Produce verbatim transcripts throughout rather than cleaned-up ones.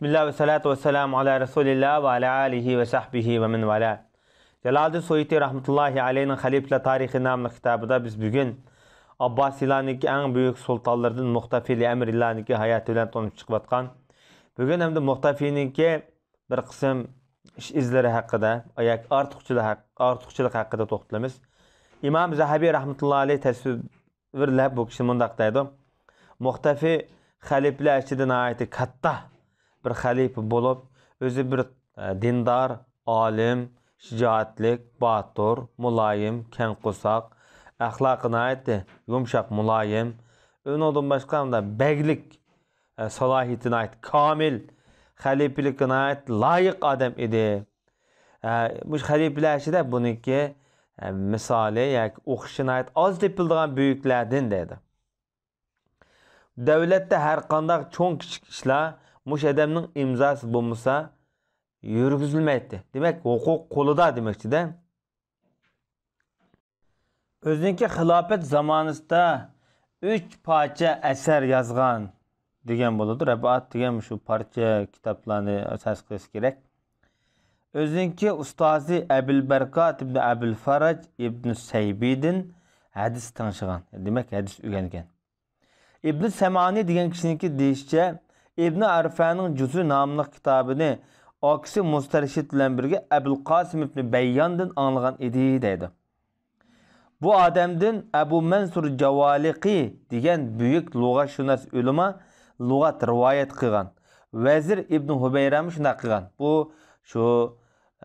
بىسمىللا ۋە سالاتۇ ۋەسسالامۇ ئالا رەسۇلىللا ۋە ئالا ئالىھى ۋە سەھبىھى ۋە مەن ۋالا. جالالىدىن سۇيۇتى رەھمەتۇللاھى ئەلەيھىنىڭ خەلىپىلەر تارىخى ناملىق كىتابىدا بىز بۈگۈن ئابباسىيلارنىڭكى ئەڭ بۈيۈك سۇلتانلىرىدىن مۇختەفىلى ئەمرىللانىڭكى ھاياتى بىلەن تونۇشۇپ چىقىۋاتقان. بۈگۈن ئەمدى مۇختەفىنىڭكى بىر قىسىم ئىش ئىزلىرى ھەققىدە ياكى ئارتۇقچىلىق ھەق-، ئارتۇقچىلىق ھەققىدە توختىلىمىز. ئىمام زەھەبى رەھمەتۇللا ئەلەيھ تەسۋىرلەپ بۇ كىشى مۇنداق دەيدۇ: مۇختەفى خەلىپىلەر ئىچىدە ناھايىتى كاتتا بىر خەلىپە بولۇپ، ئۆزى بىر، ئە، دىندار، ئالىم، شىجائەتلىك، باتۇر، مۇلايىم، كەڭ قورساق، ئەخلاقى ناھايىتى يۇمشاق، مۇلايىم، ئۇنىڭدىن باشقا مۇنداق بەگلىك، ئە، سالاھىيىتى ناھايىتى كامىل، خەلىپىلىككە ناھايىتى لايىق ئادەم ئىدى. ئە، مۇشۇ خەلىپىلەر ئىچىدە بۇنىڭكى، ئە، مىسالى ياكى ئوخشىشى ناھايىتى ئاز تېپىلىدىغان بۈيۈكلەردىن دەيدۇ. دۆلەتتە ھەر قانداق چوڭ كىچىك ئىشلار مۇشۇ ئادەمنىڭ ئىمزاسى بولمىسا يۈرگۈزۈلمەيتتى. دېمەك، ھوقۇق قولىدا دېمەكچىدە. ئۆزىنىڭكى خىلاپەت زامانىسىدا ئۈچ پارچە ئەسەر يازغان دېگەن بولىدۇ. رەبائات دېگەن مۇشۇ پارچە كىتابلارنى ئاساس قىلىش كېرەك. ئۆزىنىڭكى ئۇستازى ئەبىل بەركات ئىبنى ئەبىل فەرەج ئىبنى سەيبىدىن ھەدىس تىڭشىغان، دېمەك، ھەدىس ئۆگەنگەن. ئىبنى سەمئانى دېگەن كىشىنىڭكى دېيىشىچە، ئىبنى ئارفەنىڭ جۇزۇ ناملىق كىتابىنى ئاكىسى مۇستەرشىد بىلەن بىرگە ئەبۇل قاسىم ئىبنى بەيياندىن ئاڭلىغان ئىدى، دەيدۇ. بۇ ئادەمدىن ئەبۇ مەنسۇر جاۋالىقى دېگەن بۈيۈك لۇغەتشۇناس ئۆلىما لۇغەت رىۋايەت قىلغان. ۋەزىر ئىبنى ھۇبەيرەمۇ شۇنداق قىلغان. بۇ شۇ،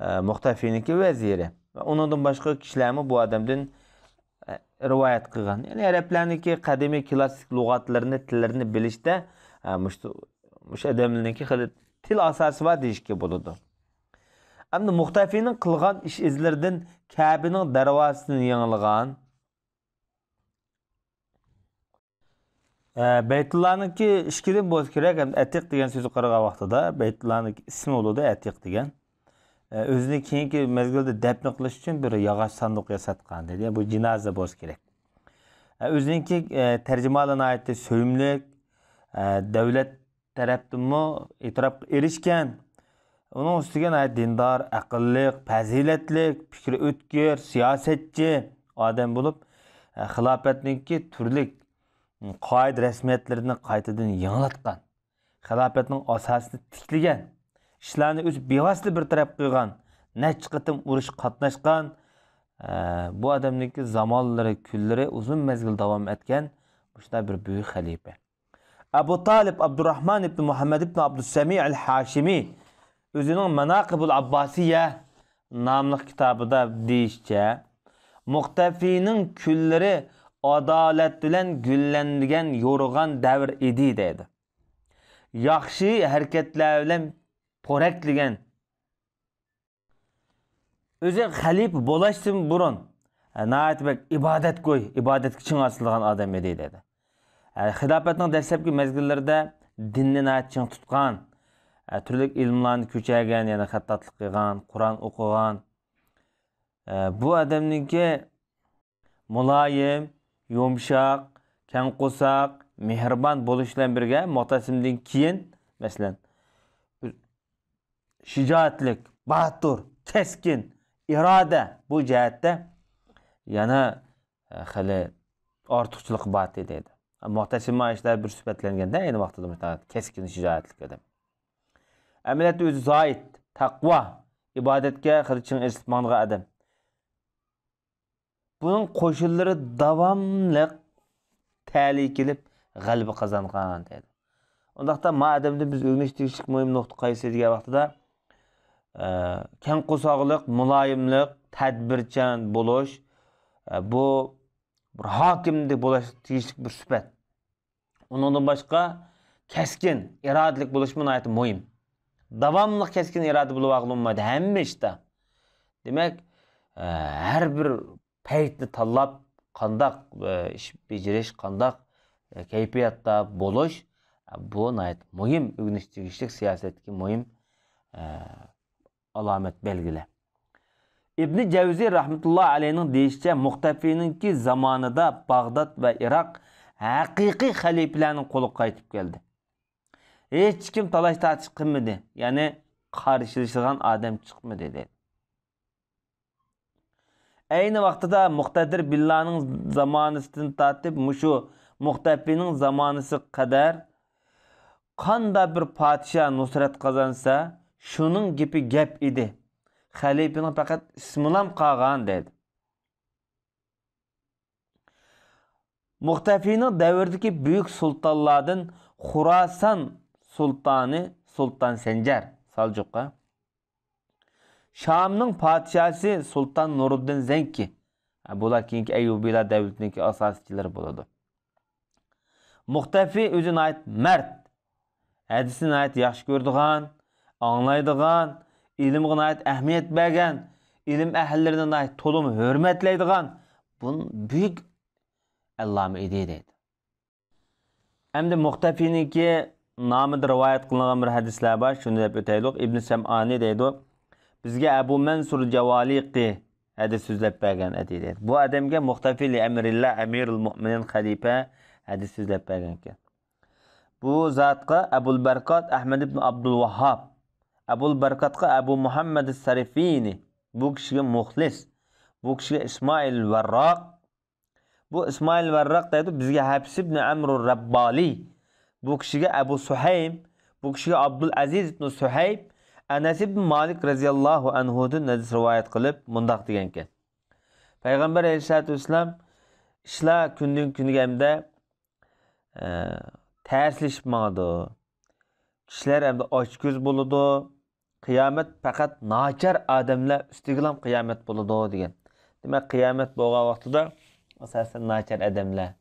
ئە، مۇختەفىنىڭكى ۋەزىرى. ۋە ئۇنىڭدىن باشقا كىشىلەرمۇ بۇ ئادەمدىن، ئە، رىۋايەت قىلغان. يەنى ئەرەبلەرنىڭكى قەدىمىي كلاسسىك لۇغەتلىرىنى، تىللىرىنى بىلىشتە، ئە، مۇشۇ، مۇشۇ ئادەملەرنىڭكى خېلى تىل ئاساسى بار دېيىشكە بولىدۇ. ئەمدى مۇختەفىنىڭ قىلغان ئىش ئىزلىرىدىن كەبىنىڭ دەرۋازىسىنى يېڭىلىغان، ئە، بەيتۇللانىڭكى ئىشىكىدىن بولسا كېرەك، ھەم ئەتىق دېگەن سۆزگە قارىغان ۋاقتىدا بەيتۇللانىڭكى ئىسمى بولىدۇ، ئەتىق دېگەن. ئە، ئۆزىنى كېيىنكى مەزگىلدە دەپنە قىلىش ئۈچۈن بىر ياغاچ ساندۇق ياساتقان دېدى. بۇ جىنازا بولسا كېرەك. ئە، ئۆزىنىڭكى، ئە، تەرجىمىھالى ناھايىتى سۆيۈملۈك، ئە، دۆلەت تەرەپتىنمۇ ئېتىراپقا ئېرىشكەن. ئۇنىڭ ئۈستىگە ناھايىتى دىندار، ئەقىللىق، پەزىلەتلىك، پىكرى ئۆتكۈر، سىياسەتچى ئادەم بولۇپ، خىلاپەتنىڭكى تۈرلۈك قائىدە رەسمىيەتلىرىنى قايتىدىن يېڭىلاتقان، خىلاپەتنىڭ ئاساسىنى تىكلىگەن، ئىشلارنى ئۆزى بىۋاسىتە بىر تەرەپ قىلغان، نەچچە قېتىم ئۇرۇشقا قاتناشقان، بۇ ئادەمنىڭكى زامانلىرى، كۈنلىرى ئۇزۇن مەزگىل داۋام ئەتكەن مۇشۇنداق بىر بۈيۈك خەلىپە. ئەبۇ تالىپ ئابدۇراخمان ئىبنى مۇھەممەد ئىبنى ئابدۇسسەمىئىل ھاشىمىي ئۆزىنىڭ ماناقىبۇل ئابباسىيە ناملىق كىتابىدا دېيىشىچە، مۇختەفىنىڭ كۈنلىرى ئادالەت بىلەن گۈللەنگەن يورۇغان دەۋر ئىدى، دەيدۇ. ياخشى ھەرىكەتلەر بىلەن پورەكلىگەن، ئۆزى خەلىپە بولۇشتىن بۇرۇن، ئە، ناھايىتى بەك ئىبادەتگوي، ئىبادەتكە چىڭ ئاسىلىدىغان ئادەم ئىدى، دەيدۇ. ئە، خىلاپەتنىڭ دەسلەپكى مەزگىللىرىدە دىننى ناھايىتى چىڭ تۇتقان، ئە، تۈرلۈك ئىلىملارنى كۆچۈرگەن، يەنى خەتتاتلىق قىلغان، قۇرئان ئوقۇغان. ئە، بۇ ئادەمنىڭكى مۇلايىم، يۇمشاق، كەڭ قورساق، مېھرىبان بولۇش بىلەن بىرگە، مۇئتەسىمدىن كېيىن، مەسىلەن، شىجائەتلىك، باتۇر، كەسكىن، ئىرادە، بۇ جەھەتتە يەنە، ئە، خېلى ئارتۇقچىلىقى بار ئىدى، دەيدۇ. مۇئتەسىم مائىشدا بىر سۈپەتلەنگەندە، ئەينى ۋاقتىدا مۇشۇنداق كەسكىن، شىجائەتلىك ئادەم. ئەمەلىيەتتە ئۆزى زاھىد، تەقۋا، ئىبادەتكە خېلى چىڭ ئېسىلىپ ماڭىدىغان ئادەم. بۇنىڭ قوشۇنلىرى داۋاملىق تەلىيى كېلىپ غەلىبە قازانغان دەيدۇ. ئۇنداقتا ما ئادەمدىن بىز ئۆگىنىش تېگىشلىك مۇھىم نۇقتا قايسى دېگەن ۋاقتىدا، ئە، كەڭ قورساقلىق، مۇلايىملىق، تەدبىرچان بولۇش، ئە، بۇ بىر ھاكىمدە بولۇش تېگىشلىك بىر سۈپەت. ئۇنىڭدىن باشقا كەسكىن، ئىرادىلىك بولۇشمۇ ناھايىتى مۇھىم. داۋاملىق كەسكىن ئىرادە بولۇۋالغىلى بولمايدۇ ھەممە ئىشتا. دېمەك، ئە، ھەر بىر پەيتنى تاللاپ، قانداق، ئە، ئىش بېجىرىش، قانداق، ئە، كەيپىياتتا بولۇش، ئە، بۇ ناھايىتى مۇھىم، ئۆگىنىش تېگىشلىك سىياسەتتىكى مۇھىم، ئە، ئالامەت بەلگىلەر. ئىبنى جەۋزى رەھمەتۇللا ئەلەيھنىڭ دېيىشىچە، مۇختەفىنىڭكى زامانىدا باغداد ۋە ئىراق ھەقىقىي خەلىپىلەرنىڭ قولىغا قايتىپ كەلدى. ھېچكىم تالاش-تارتىش قىلمىدى، يەنى قارشىلىشىدىغان ئادەم چىقمىدى، دەيدۇ. ئەينى ۋاقتىدا مۇقتەدىر بىللانىڭ زامانىسىدىن تارتىپ مۇشۇ مۇقتەفىنىڭ زامانىسىغا قەدەر قانداق بىر پادىشاھ نۇسرەت قازانسا، شۇنىڭ گېپى گەپ ئىدى. خەلىپىنىڭ پەقەت ئىسمىلام قالغان، دەيدۇ. مۇقتەفىنىڭ دەۋرىدىكى بۈيۈك سۇلتانلاردىن خۇراسان سۇلتانى سۇلتان سەنجەر، سالجۇققا. شامنىڭ پادىشاھى سۇلتان نۇرۇددىن زەنكى. ھە، بۇلار كېيىنكى ئەييۇبىيلار دەۋلىتىنىڭكى ئاساسچىلىرى بولىدۇ. مۇختەفى ئۆزى ناھايىتى مەرد، ھەدىسنى ناھايىتى ياخشى كۆرىدىغان، ئاڭلايدىغان، ئىلىمغا ناھايىتى ئەھمىيەت بەرگەن، ئىلىم ئەھلىلىرىنى ناھايىتى تولىمۇ ھۆرمەتلەيدىغان بۇ بۈيۈك ئەللامە ئىدى، دەيدۇ. ئەمدى مۇختەفىنىڭكى نامىدا رىۋايەت قىلىنغان بىر ھەدىسلەر بار، شۇنى دەپ ئۆتەيلۇق. ئىبن سەمئانى دەيدۇ، بىزگە ئەبۇ مەنسۇر جاۋالىقى ھەدىس سۆزلەپ بەرگەن ئىدى، دەيدۇ. بۇ ئادەمگە مۇختەفى لى ئەمرىللا ئەمىرۇل مۇئمىنىن خەلىپە ھەدىس سۆزلەپ بەرگەنكەن. بۇ زاتقا ئەبۇل بەرىكات ئەھمەد ئىبن ئابدۇل ۋاھھاب، ئەبۇل بەرىكاتقا ئەبۇ مۇھەممەد سەرىفىنى، بۇ كىشىگە مۇخلىس، بۇ كىشىگە ئىسمائىل ۋەرراق، بۇ ئىسمائىل ۋەرراق دەيدۇ، بىزگە ھەپس ئىبن ئەمرۇ رەببالى، بۇ كىشىگە ئەبۇ سۇھەيم، بۇ كىشىگە ئابدۇل ئەزىز ئىبن سۇھەيب، ئەنەس ئىبن مالىك رەزىياللاھۇ ئەنھۇدىن ھەدىس رىۋايەت قىلىپ مۇنداق دېگەنكەن. پەيغەمبەر ئەلەيھىسسالاتۇ ۋەسسالام، ئىشلار كۈندىن كۈنگە ئەمدى، ئە، تەسلىشىپ ماڭىدۇ. كىشىلەر ئەمدى ئاچكۆز بولىدۇ. قىيامەت پەقەت ناچار ئادەملەر ئۈستىگىلا قىيامەت بولىدۇ دېگەن. دېمەك، قىيامەت بولغان ۋاقتىدا ئاساسەن ناچار ئادەملەر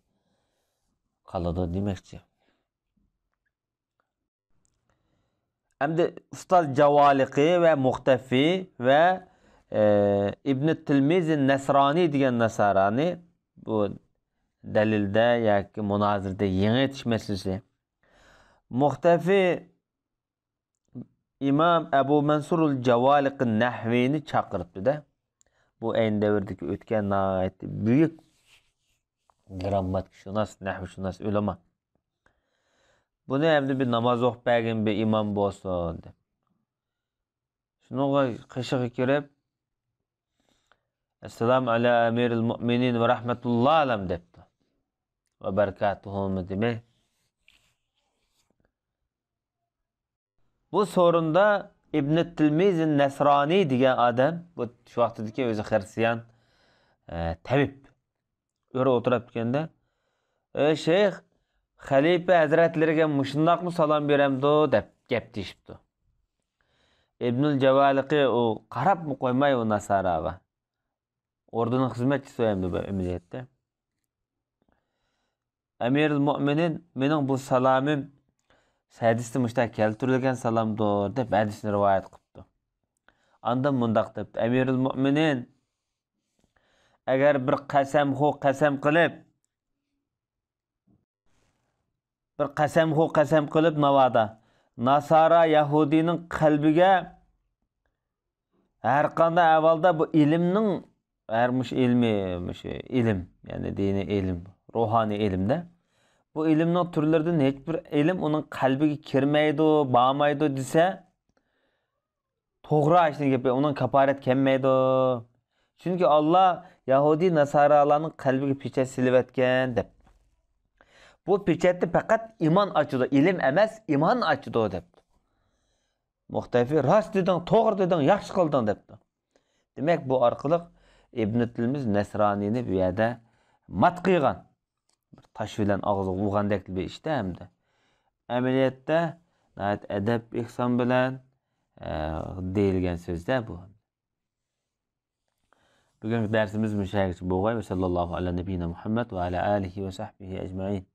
قالىدۇ دېمەكچى. ئەمدى ئۇستاز جاۋالىقى ۋە مۇختەفى ۋە، ئە، ئىبنى تىلمىزى نەسرانى دېگەن ناسارانى بۇ دەلىلدە ياكى مۇنازىرىدە يېڭى ئېيتىش مەسىلىسى. مۇختەفى ئىمام ئەبۇ مەنسۇرۇل جاۋالىقى نەھۋىنى چاقىرىپتۇ-دە. بۇ ئەينى دەۋردىكى ئۆتكەن ناھايىتى بۈيۈك گىرامماتىكىشۇناس، نەھۋشۇناس ئۆلىما. بۇنى ئەمدى بىر ناماز ئوقۇپ بەرگىن، بىر ئىمام بولسۇن، دەپ. شۇنىڭغا قېشىغا كىرىپ، ئەسسالامۇ ئەلا ئەمىرىل مۇئمىنىن ۋە رەھمەتۇللا ئەلەم دەپتۇ. ۋە بەرىكاتۇھۇمۇ دېمەي. بۇ سورۇندا ئىبنى تىلمىزى نەسرانى دېگەن ئادەم، بۇ شۇ ۋاقتىدىكى ئۆزى خىرىستىيان، ئە، تەبىب. ئۆرە ئولتۇرۇپتىكەندە، «ئەي شەيخ، خەلىپە ھەزرەتلىرىگە مۇشۇنداقمۇ سالام بېرەمدۇ؟» دەپ گەپ تېشىپتۇ. ئىبنۇل جاۋالىقى ئۇ قاراپمۇ قويماي ئۇ ناساراغا. ئوردىنىڭ خىزمەتچىسى ئەمدى بۇ ئەمەلىيەتتە. ئەمىرۇل مۆمىنىن، مېنىڭ بۇ سالامىم ھەدىستە مۇشۇنداق كەلتۈرۈلگەن سالامدۇر، دەپ ھەدىسنى رىۋايەت قىپتۇ. ئاندىن مۇنداق دەپتۇ، ئەمىرۇل مۆمىنىن، ئەگەر بىر قەسەمخو قەسەم قىلىپ، بىر قەسەمخو قەسەم قىلىپ ناۋادا، ناسارا يەھۇدىينىڭ قەلبىگە ھەر قانداق ئەھۋالدا بۇ ئىلىمنىڭ، ھەر مۇشۇ ئىلمى، مۇشۇ ئىلىم، يەنى دىنىي ئىلىم، روھانىي ئىلىمدە، بۇ ئىلىمنىڭ تۈرلىرىدىن ھېچ بىر ئىلىم ئۇنىڭ قەلبىگە كىرمەيدۇ، بارمايدۇ دېسە، توغرا ئىشنىڭ گېپى، ئۇنىڭ كاپارەت كەلمەيدۇ. چۈنكى ئاللا يەھۇدىي ناسارالارنىڭ قەلبىگە پېچەت سېلىۋەتكەن، دەپ. بۇ پېچەتنى پەقەت ئىمان ئاچىدۇ، ئىلىم ئەمەس، ئىمان ئاچىدۇ، دەپتۇ. مۇختەفى، راست دېدىڭ، توغرا دېدىڭ، ياخشى قىلدىڭ، دەپتۇ. دېمەك، بۇ ئارقىلىق ئىبنى تىلمىز نەسرانىينى بۇ يەردە مات قىلغان. بىر تاش بىلەن ئاغزىغا ئۇرغاندەك بىر ئىشتا ھەمدە. ئەمەلىيەتتە ناھايىتى ئەدەپ ئېھسان بىلەن، ئە، دېيىلگەن سۆزدە بۇ. بۈگۈنكى دەرسىمىز مۇشۇ يەرگىچە بولغاي. ۋە ساللاللاھۇ ئەلا نەبىييىنا مۇھەممەد ۋە ئەلا ئالىھى ۋە سەھبىھى ئەجمەئىن.